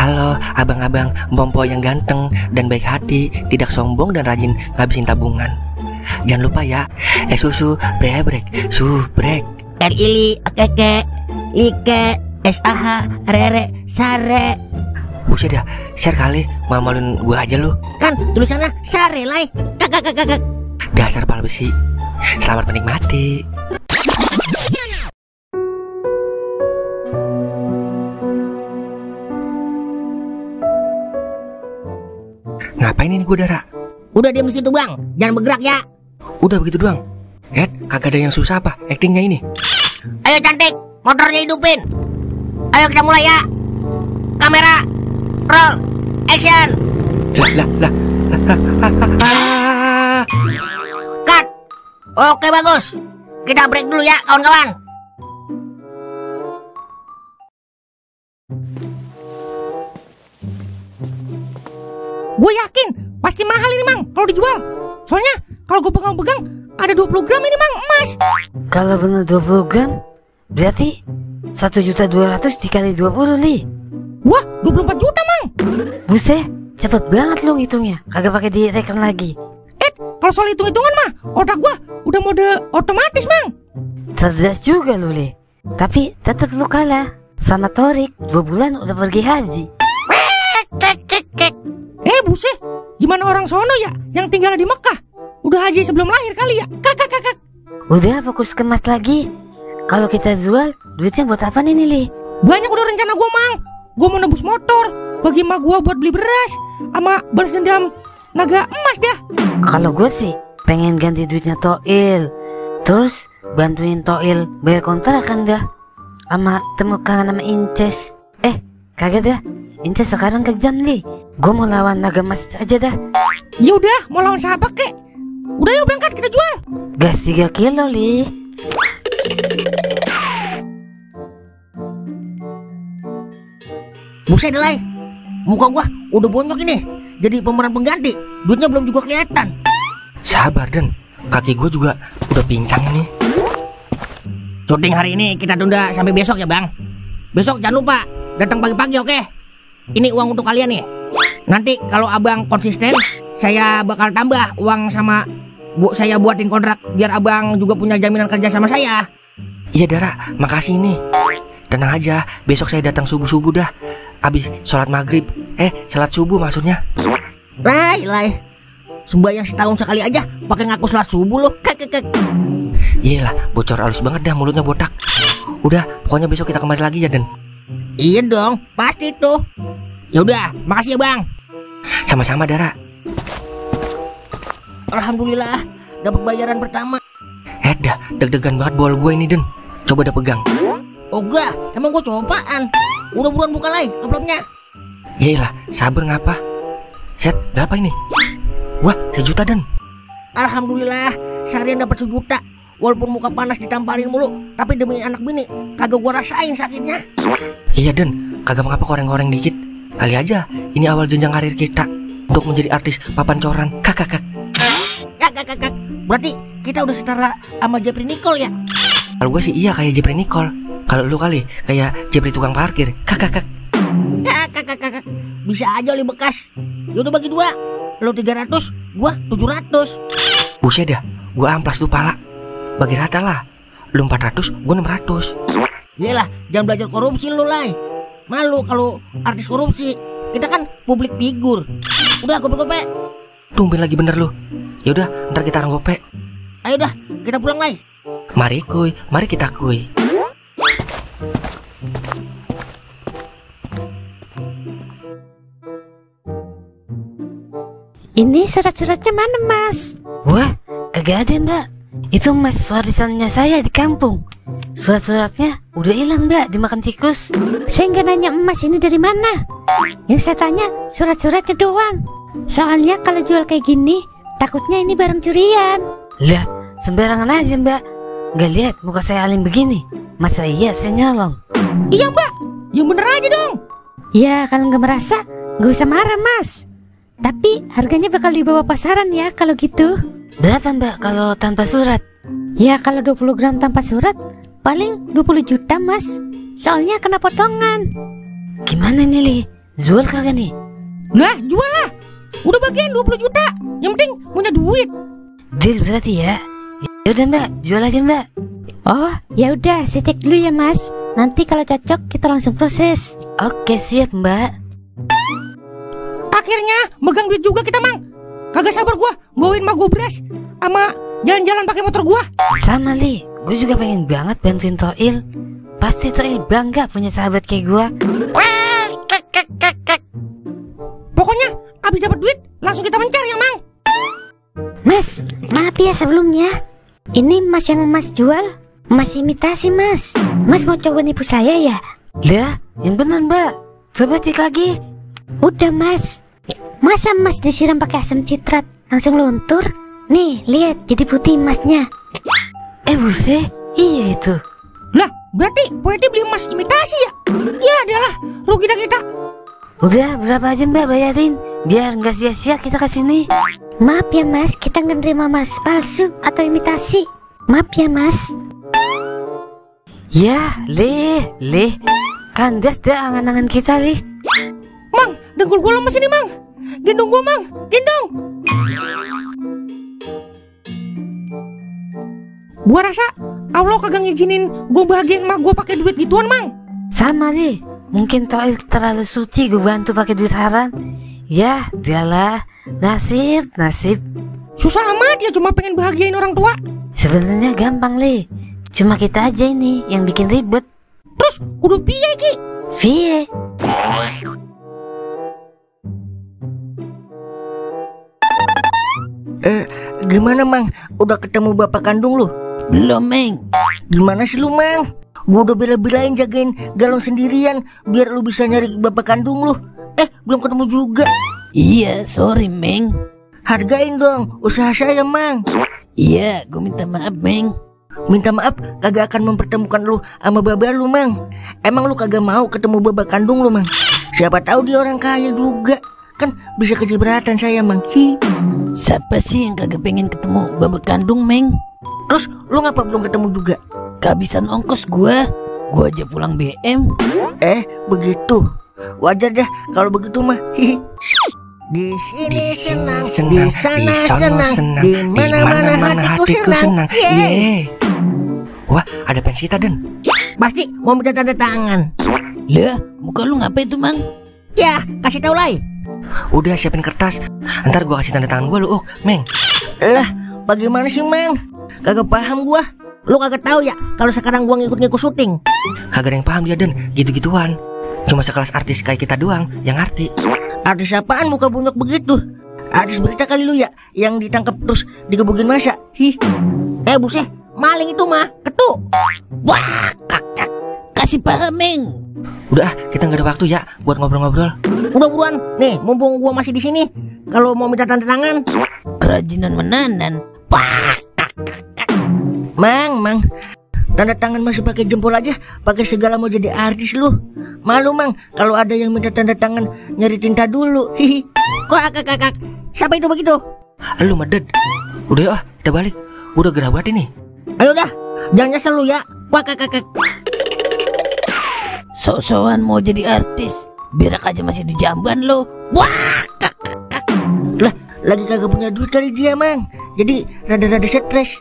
Halo abang-abang Bompo yang ganteng dan baik hati, tidak sombong dan rajin ngabisin tabungan. Jangan lupa ya, susu brebrek, subrek. Ili, keke, like, sah, rere, sare. Buset dah, share kali, malu-maluin gue aja lu. Kan tulisannya sare lai. Kakak. Dasar pala besi. Selamat menikmati. Ngapain ini gue, Dara? Udah diam di situ bang, jangan bergerak ya. Udah begitu doang. Kagak ada yang susah apa actingnya ini? Ayo cantik, motornya hidupin. Ayo kita mulai ya. Kamera, roll, action. Lah. Cut. Oke bagus. Kita break dulu ya kawan-kawan. Gue yakin pasti mahal ini mang kalau dijual. Soalnya kalau gue pegang-pegang ada 20 gram ini mang emas. Kalau bener 20 gram berarti 1.200.000 dikali 20 li. Wah 24 juta mang. Buset, cepet banget lo ngitungnya. Kagak pakai direkan lagi. Kalau soal hitung-hitungan mah otak gue udah mode otomatis mang. Cerdas juga lo li. Tapi tetap lo kalah sama Torik, 2 bulan udah pergi haji. Buset, gimana orang sono ya yang tinggal di Mekah? Udah haji sebelum lahir kali ya? Kakak. Udah fokus kemas lagi. Kalau kita jual, duitnya buat apa nih li? Banyak udah rencana gue mang. Gue mau nebus motor, bagi emak gue buat beli beras, sama balas dendam naga emas dah. Kalau gue sih pengen ganti duitnya Toil, terus bantuin Toil bayar kontrakan dah, sama temu kangen sama Inces. Kagak dah, Inces sekarang kejam li. Gue mau lawan naga emas aja dah. Ya udah, mau lawan siapa kek? Udah yuk berangkat kita jual. Gas 3 kilo li. Buset delay. Muka gua udah bonyok ini. Jadi pemeran pengganti. Duitnya belum juga kelihatan. Sabar Den, kaki gue juga udah pincang ini. Syuting hari ini kita tunda sampai besok ya bang. Besok jangan lupa datang pagi-pagi oke? Ini uang untuk kalian nih. Nanti kalau abang konsisten, saya bakal tambah uang sama saya buatin kontrak biar abang juga punya jaminan kerja sama saya. Iya Dara, makasih nih. Tenang aja, besok saya datang subuh-subuh dah. Abis sholat maghrib, sholat subuh maksudnya. Lai, sembahyang setahun sekali aja pakai ngaku sholat subuh loh. Iyalah, bocor halus banget dah mulutnya botak. Udah, pokoknya besok kita kembali lagi ya Den. Iya dong, pasti tuh. Ya udah, makasih ya bang. Sama-sama Dara. Alhamdulillah, dapat bayaran pertama. Dah, deg-degan banget bol gue ini Den. Coba dah pegang. Oh enggak, emang gue cobaan. Udah buruan buka lagi amplopnya. Iyalah, sabar ngapa? Set, berapa ini? Wah, 1 juta Den. Alhamdulillah, seharian dapat 1 juta. Walaupun muka panas ditamparin mulu, tapi demi anak bini kagak gua rasain sakitnya. Iya Den, kagak mengapa koreng-koreng dikit. Kali aja ini awal jenjang karir kita untuk menjadi artis papan coran. Kakak. Berarti kita udah setara sama Jepri Nicole ya? Kalau gue sih iya kayak Jepri Nicole. Kalau lu kali kayak Jepri tukang parkir. Kakak. Bisa aja oli bekas. Yaudah bagi 2. Lu 300, gua 700. Buset dah, gua amplas tuh pala. Bagi rata lah. Lu 400, gua 600. Iyalah, jangan belajar korupsi lu lai. Malu kalau artis korupsi. Kita kan publik figur. Udah gope-gope. Tumben lagi bener lu. Yaudah, ntar kita orang gope. Ayo dah, kita pulang lai. Mari kuy, mari kita kuy. Ini surat-suratnya mana mas? Wah, kagak ada mbak. Itu emas warisannya saya di kampung. Surat-suratnya udah hilang mbak, dimakan tikus. Saya nggak nanya emas ini dari mana. Yang saya tanya surat-suratnya doang. Soalnya kalau jual kayak gini, takutnya ini barang curian. Lah, sembarangan aja mbak. Nggak lihat muka saya alim begini. Masa iya saya nyolong? Iya mbak, yang bener aja dong. Ya kalau nggak merasa, nggak usah marah mas. Tapi harganya bakal dibawa pasaran ya kalau gitu. Berapa mbak kalau tanpa surat? Ya kalau 20 gram tanpa surat paling 20 juta mas. Soalnya kena potongan. Gimana nih li? Jual kagak nih? Lah, jual lah. Udah bagian 20 juta. Yang penting punya duit. Deal berarti ya. Yaudah Mbak, jual aja Mbak. Oh, ya udah, saya cek dulu ya Mas. Nanti kalau cocok kita langsung proses. Oke siap Mbak. Akhirnya megang duit juga kita, Mang. Kagak sabar gua bawain magobras sama jalan-jalan pakai motor gua. Sama Li, gue juga pengen banget bantuin Toil. Pasti Toil bangga punya sahabat kayak gua. Pokoknya abis dapat duit langsung kita mencar ya, Mang. Mas, maaf ya sebelumnya. Ini emas yang Mas jual, emas imitasi Mas. Mas mau coba nipu saya ya? Lah, yang bener Mbak. Coba cek lagi. Udah Mas. Masa emas disiram pakai asam citrat langsung luntur? Nih, lihat jadi putih emasnya. Buset, iya itu. Lah, berarti Poeti beli emas imitasi ya? Ya adalah, rugi dah kita. Udah, berapa aja Mbak bayarin? Biar nggak sia-sia kita kesini. Maaf ya Mas, kita nggak nerima emas palsu atau imitasi. Maaf ya Mas. Ya, Leh. Kandas dah angan-angan kita, Leh. Mang, dengkul gua lemes ini, Mang. Gendong gua, Mang. Gendong. Gua rasa Allah kagak ngizinin gua bahagiain emak gua pakai duit gituan, Mang. Sama Leh. Mungkin Toil terlalu suci gue bantu pakai duit haram. Ya, dialah. Nasib. Susah amat ya cuma pengen bahagiain orang tua. Sebenarnya gampang, Leh. Cuma kita aja ini yang bikin ribet. Terus kudu piye Ki? Vie. Gimana Mang? Udah ketemu bapak kandung lu? Belum, Meng. Gimana sih lu, Mang? Gua udah bela-belain jagain galon sendirian biar lu bisa nyari bapak kandung lu. Belum ketemu juga. Iya, sorry, Meng. Hargain dong usaha saya, Mang. Iya, gue minta maaf, Meng. Minta maaf kagak akan mempertemukan lu sama baba lu, Mang. Emang lu kagak mau ketemu bapak kandung lu, Mang? Siapa tahu dia orang kaya juga. Kan bisa kejebratan saya, Mang. Siapa sih yang kagak pengen ketemu babak kandung, Meng? Terus lu ngapa belum ketemu juga? Kehabisan ongkos gua aja pulang BM. Begitu. Wajar dah kalau begitu mah. Di sini senang, di sana senang, di mana-mana hatiku senang. Yeay. Wah, ada pensita Den. Pasti mau minta tanda tangan. Lah, muka lu ngapain tuh, Mang? Ya, kasih tahu Lai. Udah siapin kertas. Ntar gua kasih tanda tangan gua lu, Meng. Lah, bagaimana sih, Mang? Kagak paham gua. Lu kagak tahu ya kalau sekarang gua ngikut syuting. Kagak ada yang paham dia Den, gitu-gituan. Cuma sekelas artis kayak kita doang yang ngerti. Artis apaan muka bunyok begitu? Artis berita kali lu ya, yang ditangkap terus digebukin masa. Buset, maling itu mah, ketuk. Wah, kakak. Kasih paham, Meng. Udah, kita nggak ada waktu ya buat ngobrol-ngobrol. Udah buruan, nih mumpung gua masih di sini. Kalau mau minta tanda tangan, Kerajinan menanan. Wah, Mang, tanda tangan masih pakai jempol aja, pakai segala mau jadi artis lu. Malu, Mang, kalau ada yang minta tanda tangan nyari tinta dulu. Kok kakak, siapa itu begitu? Lu meded. Udah kita balik. Udah gerah banget ini. Ayo dah, jangan nyesel lu ya. Kakak. sok-sokan mau jadi artis. Berak aja masih di jamban lo. Wah, Lah, lagi kagak punya duit kali dia, Mang. Jadi rada-rada stres.